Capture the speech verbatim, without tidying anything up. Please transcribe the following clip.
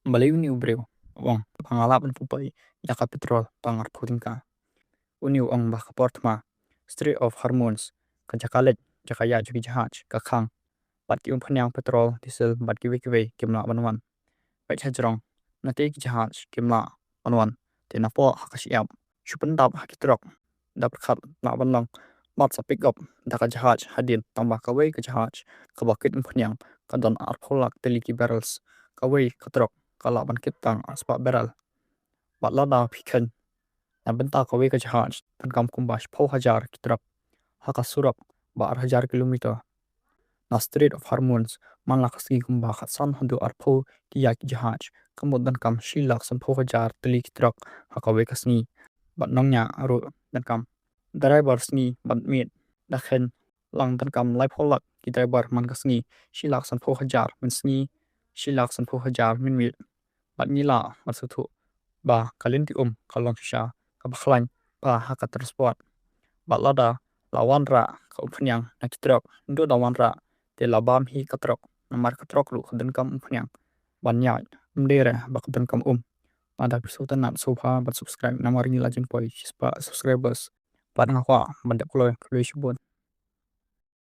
Balei uni u briew u ong ba nga lah ban pynpoi ïa ka petrol tang arphew tyngka? Uni u ong ba ka por thma Strait of Hormuz, ka jaka leit jaka ïaid jong ki jahaj, ka khang, bad ki umphniang petrol, diesel bad kiwei kiwei kim lah ban wan. Peit hajrong, nangta ki jahaj kim lah ban wan, te napoh ha ka shyiap shu pyndap ha ki trok da pyrkhat lah ban long, bad sa pick up da ka jahaj hadien, tangba kawei ka jahaj kaba kit umphniang ka don arphew lak tylli ki barrels. Kawei ka trok ka lah ban kit tang arspah barrel. Bad lada phi kheiñ, na bynta kawei ka jahaj donkam kumba shiphew hajar ki trok ha ka surok ba ar hajar kilometer. Na Strait of Hormuz, man la ka sngi kumba khatsan haduh arphew ki ïaid ki jahaj, ka mut donkam shi lak sanphew hajar tylli ki trok ha kawei ka sngi. Bad nongñiah ruh donkam driver sngi bad miet, da kheiñ lang donkam laiphew lak ki driver man ka sngi, shi lak sanphew hajar mynsngi, shi lak sanphew hajar mynmiet. Bad ngi lah ban sngewthuh ba ka lynti um ka long shisha kaba khlaiñ bha ha ka transport. Bad lada la wanrah ka umphniang na ki trok, ynda la wanrah te la bam hi ka trok, namar ka trok ruh ka donkam umphniang ban ïaid, ym dei re ba ka donkam um. Lada phi sngewtynnat, sngewbha ban subscribe namar ngi la jin poi shispah subscribers. Bad nga kwah ban dep kloi, khublei shibun.